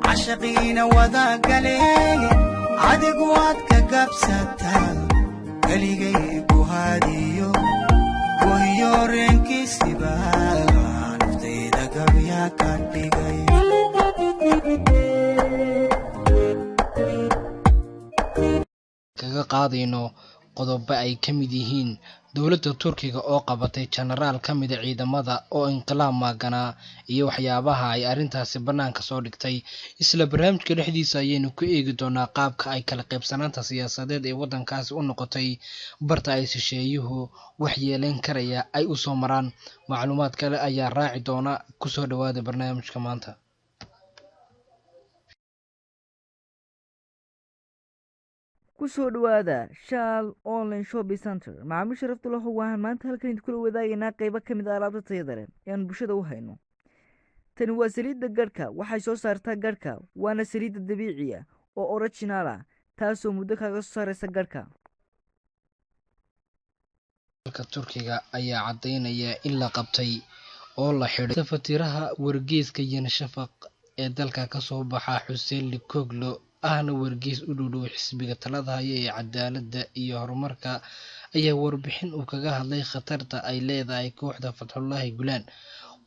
Cashaqiina wada galeen, adigu waad ka gabsataa. Keligay ku haadiyo gohiyo reenkiisiba, naftayda gabya ka dhigay. Kaga qaadayno qodobo ay ka mid yihiin dowladda Turkiga oo qabatay jenaraal ka mida ciidamada oo inqilaab maaganaa iyo waxyaabaha ay arrintaasi bannaanka soo dhigtay. Isla barnaamijka dhexdiisa ayaynu ku eegi doonaa qaabka ay kala qaybsanaanta siyaasadeed ee waddankaasi u noqotay barta ay shisheeyuhu waxyeeleyn karaya ay u soo maraan. Macluumaad kale ayaa raaci doona. Kusoo dhawaada barnaamijka maanta. Kusoo dhawaada Shaal Online Shopping Center. Macaamiisha rafta waxaan maanta halkan idinkula wadaagaynaa qeybo ka mid a alaabta tayada leh ee aan bulshada u hayno. Tani waa saliidda garhka, waxay soo saartaa garhka, waana saliidda dabiiciya oo original ah, taasoo muddo kaaga soo saaraysa garhka. Dalka Turkiga ayaa caddaynaya in la qabtay oo la xidhay tafatiraha wargeyska Yeni Shafaq ee dalka kasoo baxa, Xuseen Likoglo, ahna wargeys u dhowdhow xisbiga talada haya ee Cadaaladda iyo Horumarka, ayaa warbixin uu kaga hadlay khatarta ay leedahay kooxda Fatxullaahi Gulaan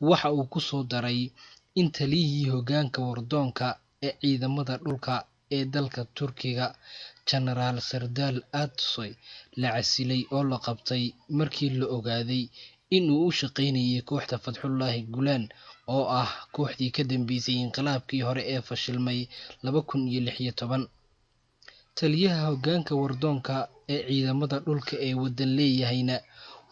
waxa uu ku soo daray in taliyihii hoggaanka wardoonka ee ciidamada dhulka ee dalka Turkiga, Jenaraal Sardaal Atsoy, la casilay oo la qabtay markii la ogaaday in uu u shaqaynayay kooxda Fatxullaahi Gulaan oo ah kooxdii ka dambeysay inqilaabkii hore ee fashilmay 2016. Taliyaha hoggaanka wardoonka ee ciidamada dhulka ee waddan leeyahayna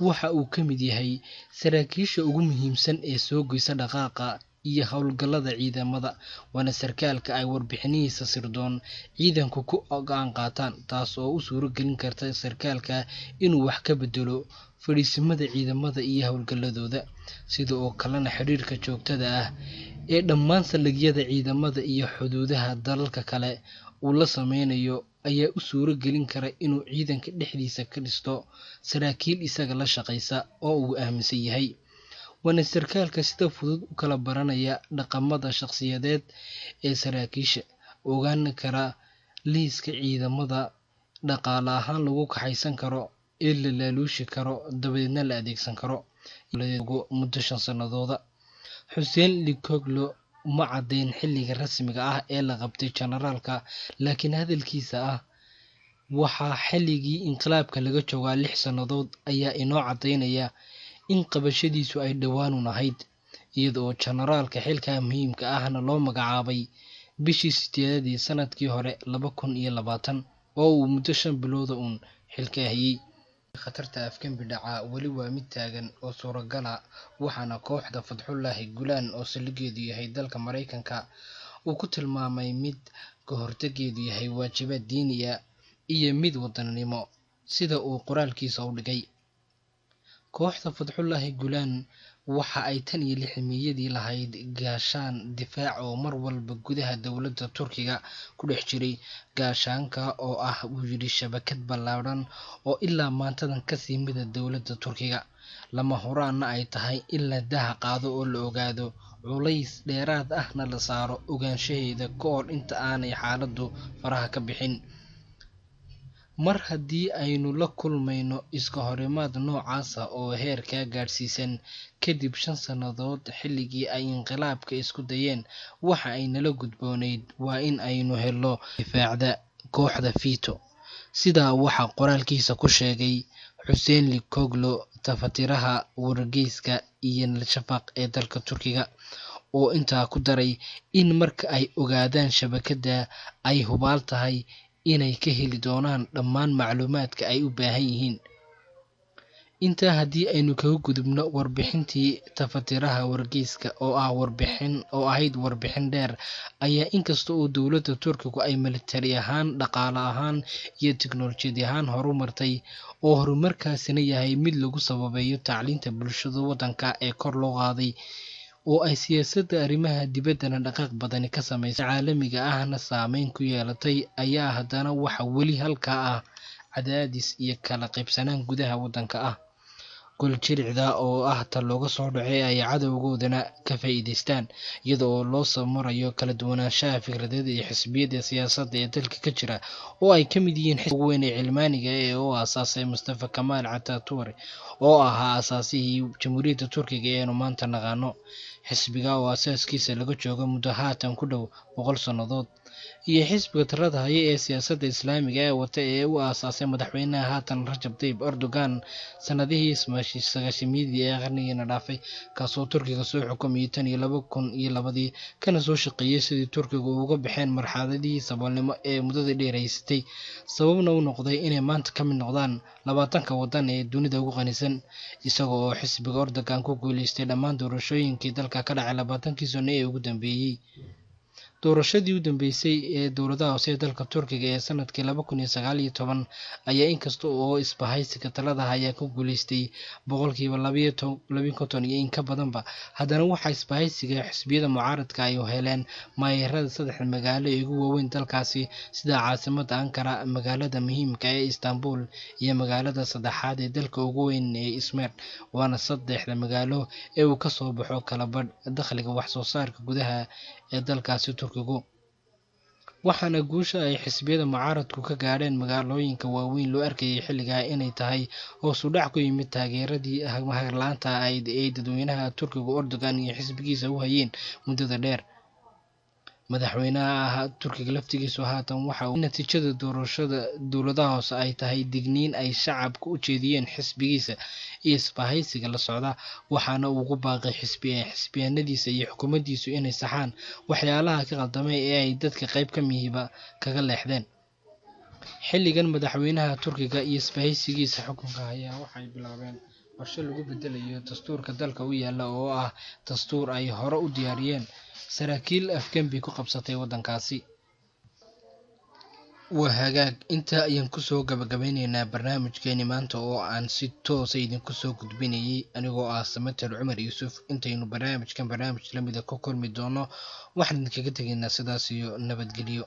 waxa uu ka mid yahay saraakiisha ugu muhiimsan ee soo goysa dhaqaaqa iyo howlgallada ciidamada, waana sarkaalka ay warbixinihiisa sirdoon ciidanku ku go'aan qaataan, taas oo u suuro gelin karta sarkaalka inuu wax ka bedelo fadhiisimada ciidamada iyo howlgalladooda. Sida oo kalena xidhiirka joogtada ah ee dhammaan saldhigyada ciidamada iyo xuduudaha dalalka kale uu la sameynayo ayaa u suuro gelin kara inuu ciidanka dhexdiisa ka dhisto saraakiil isaga la shaqaysa oo uu aaminsan yahay, waana sarkaalka sida fudud u kala baranaya dhaqamada shakhsiyadeed ee saraakiisha, ogaan kara liiska ciidamada dhaqaale ahaan lagu kaxaysan karo ee la laaluushi karo dabadeedna la adeegsan karo muddo 5 sanadooda. Xuseen Likoglo ma caddayn xilliga rasmiga ah ee la qabtay jenaraalka, laakiin hadalkiisa ah waxaa xilligii inqilaabka laga joogaa 6 sannadood ayaa inoo caddaynaya in qabashadiisu ay dhowaanun ahayd, iyada oo jenaraalka xilkaa muhiimka ahna loo magacaabay bishii 8aad ee sanadkii hore 2020 oo uu muddo 5 bilooda uun xilka hayay. Khatarta afgembi dhaca weli waa mid taagan oo suuragala, waxaana kooxda Fatxullaahi Gulaan oo saldhigeedu yahay dalka Maraykanka uu ku tilmaamay mid ka hortageedu yahay waajibaad diiniya iyo mid wadannimo, sida uu qoraalkiisa u dhigay. Kooxda Fatxullaahi Gulaan waxa ay tan iyo lixmiyadii lahayd gaashaan difaac oo mar walba gudaha dowladda Turkiga ku dhex jiray, gaashaanka oo ah, wuu yidhi, shabakad ballaadhan oo ilaa maantadan kasii mida dowladda Turkiga, lama huraanna ay tahay in la daha qaado oo la ogaado, culays dheeraad ahna la saaro ogaanshaheeda ka hor inta aanay xaaladdu faraha ka bixin. Mar haddii aynu la kulmayno iska horimaad noocaasa oo heerkaa gaadhsiisan kadib 5 sannadood xilligii ay inqilaabka isku dayeen, waxa ay nala gudboonayd waa in aynu helno difaacda kooxda Fito. Sidaa waxaa qoraalkiisa ku sheegay Xuseen Likoglo, tafatiraha wargeyska iyo Shafaq ee dalka Turkiga, oo intaa ku daray in marka ay ogaadaan shabakadda ay hubaal tahay inay ka heli doonaan dhammaan macluumaadka ay u baahan yihiin. Intaa haddii aynu kaga gudubno warbixintii tafatiraha wargeyska oo ah warbixin oo ahayd warbixin dheer, ayaa inkasta oo dowladda Turkigu ay militari ahaan, dhaqaale ahaan iyo tiknolojiyad ahaan horumartay, oo horumarkaasina yahay mid lagu sababeeyo tacliinta bulshada waddanka ee kor loo qaaday, oo ay siyaasadda arrimaha dibaddana dhaqaaq badani ka samaysay, caalamiga ahna saameyn ku yeelatay, ayaa haddana waxa weli halkaa ah cadaadis iyo kala qaybsanaan gudaha waddanka ah. Goljiricda oo ah ta looga soo dhacay ay cadowgoodana ka faa'iidaystaan, iyada oo loo samarayo kala duwanaanshaha fikradeed iyo xisbiyada siyaasadda ee dalka ka jira, oo ay ka mid yihiin xisbiga ugu weyn ee cilmaaniga ee uu aasaasay Mustafa Kamaal Ataturk, oo ahaa aasaasihii Jamhuuriyadda Turkiga ee aynu maanta naqaano. Xisbiga oo aasaaskiisa laga joogo muddo haatan ku dhow 100 sannadood, iyo xisbiga talada haya ee siyaasadda islaamiga ee wata ee uu aasaasay madaxweynaha haatan Rajab Tayyip Erdogan sanadihii sagaashamiyadii ee qarnigiina dhaafay, kaasoo Turkiga soo xukumayay tan iyo 2002dii, kana soo shaqeeyay sidii Turkiga uga baxeen marxaladihii saboolnimo ee muddada dheer haysatay, sababna u noqday inay maanta ka mid noqdaan 20ka waddan ee dunida ugu qanisan, isaga oo xisbiga Erdogan ku guuleystay dhammaan doorashooyinkii dalka ka dhacay 20kii sano ee ugu dambeeyay. Doorashadii u dambeysay ee dowladaha hoose ee dalka Turkiga ee sanadkii 2019 ayaa, inkasta oo isbahaysiga talada haya ku guuleystay 52% iyo in ka badanba, haddana waxaa isbahaysiga xisbiyada mucaaradka ay heleen maayarada saddexda magaalo ee ugu waaweyn dalkaasi, sida caasimadda Ankara, magaalada muhiimka ee Istanbul iyo magaalada saddexaad ee dalka ugu weyn ee Izmir, waana saddexda magaalo ee uu ka soo baxo kala badh dakhliga wax soo saarka gudaha ee dalkaasi Turkigu. Waxaana guusha ay xisbiyada mucaaradku ka gaadheen magaalooyinka waaweyn loo arkayay xilligaa inay tahay hoos u dhac ku yimid taageeradii hagar la'aanta ahayd ee dadweynaha Turkigu Erdogan iyo xisbigiisa u hayeen muddada dheer. Madaxweynaha Turkiga laftigiisu haatan waxa uu natiijada doorashada dowladaha hoose ay tahay digniin ay shacabka u jeediyeen xisbigiisa iyo isbahaysiga la socda, waxaana uu ugu baaqay xisbiyanadiisa iyo xukuumaddiisu inay saxaan waxyaalaha ka qaldamay ee ay dadka qayb ka mihiba kaga leexdeen. Xilligan madaxweynaha Turkiga iyo isbahaysigiisa xukunka haya waxay bilaabeen qorshe lagu bedelayo dastuurka dalka u yaala, oo ah dastuur ay hore u diyaariyeen saraakiil afgembi ku qabsatay waddankaasi. Waa hagaag, intaa ayaan kusoo gabagabeyneynaa barnaamijkeeni maanta oo aan si toosa idinku soo gudbinayay anigoo ah Samater Cumar Yuusuf. Intaynu barnaamijkan barnaamij lamida ku kulmi doono, waxaan idinkaga tegaynaa sidaas iyo nabadgelyo.